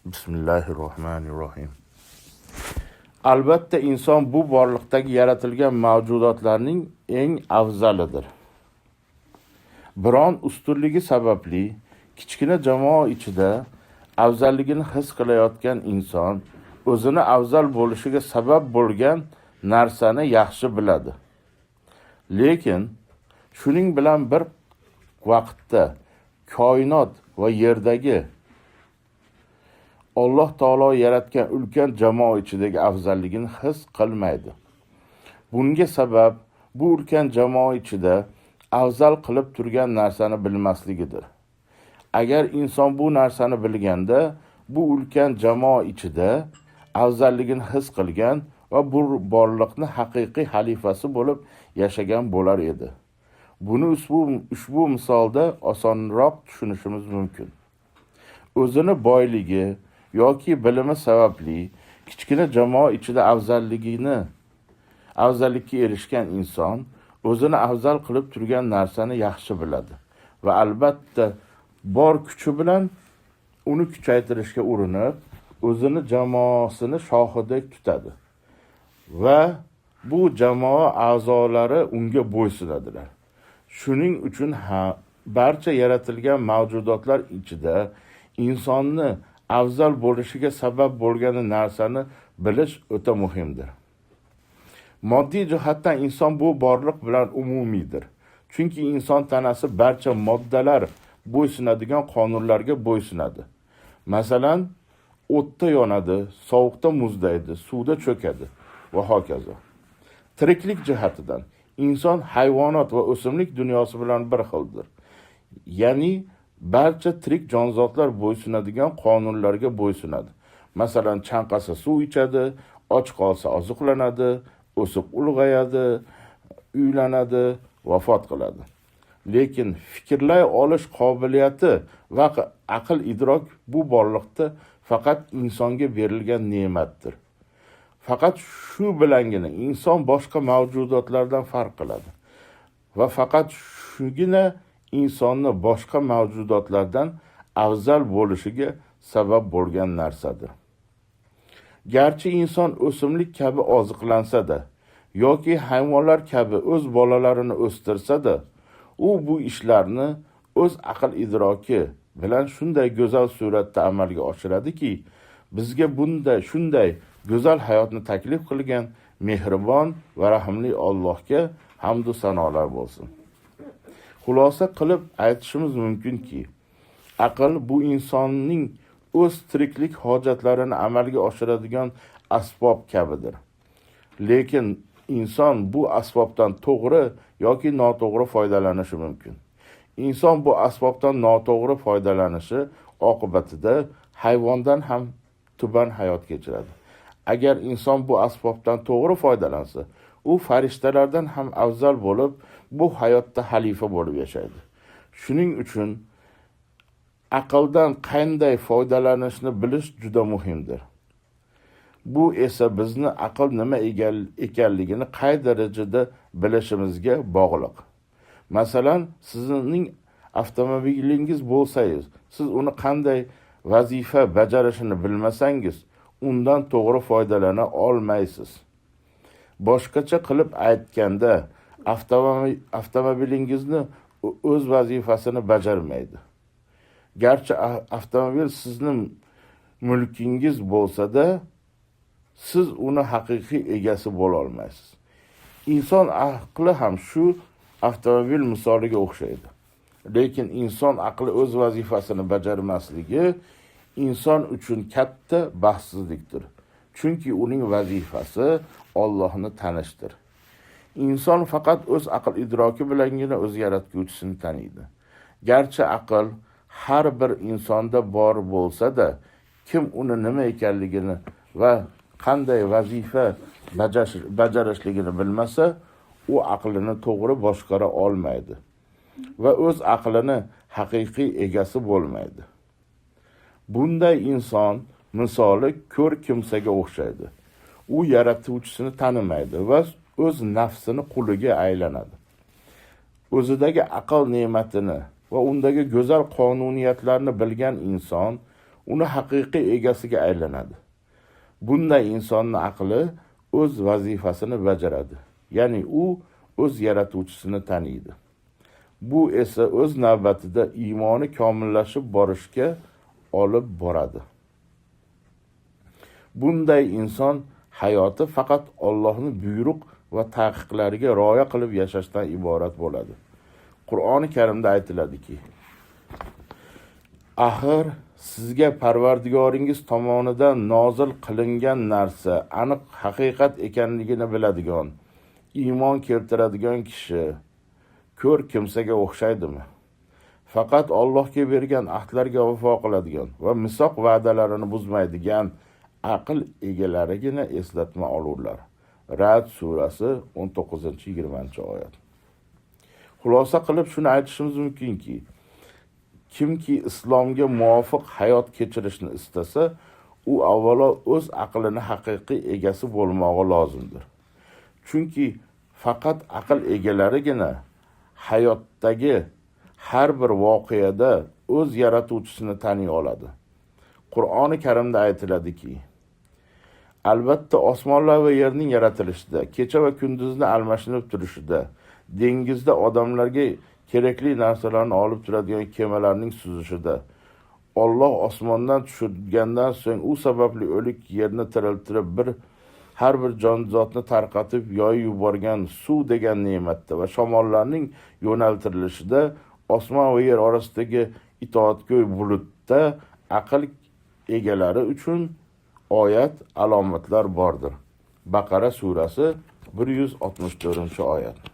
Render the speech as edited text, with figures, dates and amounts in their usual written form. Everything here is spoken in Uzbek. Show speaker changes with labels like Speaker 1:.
Speaker 1: Bismillahirrohmanirrohim. Albatta, inson bu borliqdagi yaratilgan mavjudotlarning eng afzalidir. Biron ustunligi sababli kichkina jamoa ichida afzalligini his qilayotgan inson o'zini afzal bo'lishiga sabab bo'lgan narsani yaxshi biladi. Lekin shuning bilan bir vaqtda koinot va yerdagi Alloh taolo yaratgan ulkan jamoa ichidagi afzalligini his qilmaydi. Bunga sabab bu ulkan jamoa ichida afzal qilib turgan narsani bilmasligidir. Agar inson bu narsani bilganda, bu ulkan jamoa ichida afzalligini his qilgan va bu borliqni haqiqiy xalifasi bo'lib yashagan bo'lar edi. Buni ushbu misolda osonroq tushunishimiz mumkin. O'zini boyligi yoki bilimi sababli kichkina jamoa ichida afzallikka erishgan inson o'zini afzal qilib turgan narsani yaxshi biladi va albatta bor kuchi bilan uni kuchaytirishga urinib, o'zini jamoasini shohidek tutadi va bu jamoa a'zolari unga bo'ysunadilar. Shuning uchun ha barcha yaratilgan mavjudotlar ichida insonni afzal bo'lishiga sabab bo'lgan narsani bilish o'ta muhimdir. Moddiy jihatdan inson bu borliq bilan umumiydir. Chunki inson tanasi barcha moddalar bo'ysunadigan qonunlarga bo'ysunadi. Masalan, o'tda yonadi, sovuqda muzlaydi, suvda cho'kadi va hokazo. Tiriklik jihatidan inson hayvonot va o'simlik dunyosi bilan bir xildir. Ya'ni barcha tirik jonzotlar bo'ysunadigan qonunlarga bo'ysunadi. Masalan, chanqasa suv ichadi, och qolsa oziqlanadi, o'sib ulg'ayadi, uylanadi, vafot qiladi. Lekin fikrlay olish qobiliyati va aql idrok bu borliqda faqat insonga berilgan ne'matdir. Faqat shu bilangina inson boshqa mavjudotlardan farq qiladi va faqat shugina insonni boshqa mavjudotlardan afzal bo'lishiga sabab bo'lgan narsadir. Garchi inson o'simlik kabi oziqlansa-da yoki hayvonlar kabi o'z bolalarini o'stirsa-da, u bu ishlarni o'z aql idroki bilan shunday go'zal suratda amalga oshiradiki, bizga bunday shunday go'zal hayotni taklif qilgan mehribon va rahimli Allohga hamd va sanolar bo'lsin. Xulosa qilib aytishimiz mumkinki, aql bu insonning o'z tiriklik hojatlarini amalga oshiradigan asbob kabidir. Lekin inson bu asbobdan to'g'ri yoki noto'g'ri foydalanishi mumkin. Inson bu asbobdan noto'g'ri foydalanishi oqibatida hayvondan ham tuban hayot kechiradi. Agar inson bu asbobdan to'g'ri foydalansa, u farishtalardan ham afzal bo'lib, bu hayotda xalifa bo'lib yashaydi. Shuning uchun aqldan qanday foydalanishni bilish juda muhimdir. Bu esa bizni aql nima ekanligini qay darajada bilishimizga bog'liq. Masalan, sizning avtomobilingiz bo'lsangiz, siz uni qanday vazifa bajarishini bilmasangiz, undan to'g'ri foydalana olmaysiz. Boshqacha qilib aytganda, avtomobilingizni o'z vazifasini bajarmaydi. Garchi avtomobil sizni mulkingiz bo'lsa-da, siz uni haqiqiy egasi bo'la olmaysiz. Inson aqli ham shu avtomobil misoliga o'xshaydi. Lekin inson aqli o'z vazifasini bajarmasligi inson uchun katta baxtsizlikdir. Chunki uning vazifasi Allohni tanishdir. Inson faqat o'z aql idroki bilangina o'z yaratguvchisini taniydi. Garchi aql har bir insonda bor bo'lsa-da, kim uni nima ekanligini va qanday vazifa bajarishligini bilmasa, u aqlini to'g'ri boshqara olmaydi va o'z aqlini haqiqiy egasi bo'lmaydi. Bunday inson misoli ko'r kimsaga o'xshaydi. U yaratuvchisini tanimaydi va o'z nafsini quliga aylanadi. O'zidagi aql ne'matini va undagi go'zal qonuniyatlarni bilgan inson uni haqiqiy egasiga aylanadi. Bunday insonni aqli o'z vazifasini bajaradi, ya'ni u o'z yaratuvchisini taniydi. Bu esa o'z navbatida iymoni komillashib borishga olib boradi. Bunday inson hayoti faqat Allohning buyruq va taqiqlariga rioya qilib yashashdan iborat bo'ladi. Qur'oni Karimda aytiladiki: "Axir sizga Parvardigoringiz tomonidan nozil qilingan narsa aniq haqiqat ekanligini biladigan, iymon keltiradigan kishi ko'r kimsaga o'xshaydimi? Faqat Allohga bergan ahdlarga vafo qiladigan va misoq va'dalarini buzmaydigan aql egalarigina eslatma olurlar." Ra'd surasi 19-20-oyat. Xulosa qilib shuni aytishimiz mumkinki, kimki islomga muvofiq hayot kechirishni istasa, u avvalo o'z aqlini haqiqiy egasi bo'lmog'i lozimdir. Chunki faqat aql egalarigina hayotdagi har bir voqeada o'z yaratuvchisini taniy oladi. Qur'oni Karimda aytiladiki: "Albatta osmonlar va yerning yaratilishida, kecha va kunduzni almashinib turishida, dengizda odamlarga kerakli narsalarni olib turadigan kemalarning suzishida, Alloh osmondan tushirgandan so'ng u sababli o'lik yerni tiriltirib, har bir jonzotni tarqatib yoyib yuborgan suv degan ne'matda va shamollarning yo'naltirilishida, osmon va yer orasidagi itoatgo'y bulutda aql egalari uchun oyat alomatlar bordir." Baqara surasi 164-oyat.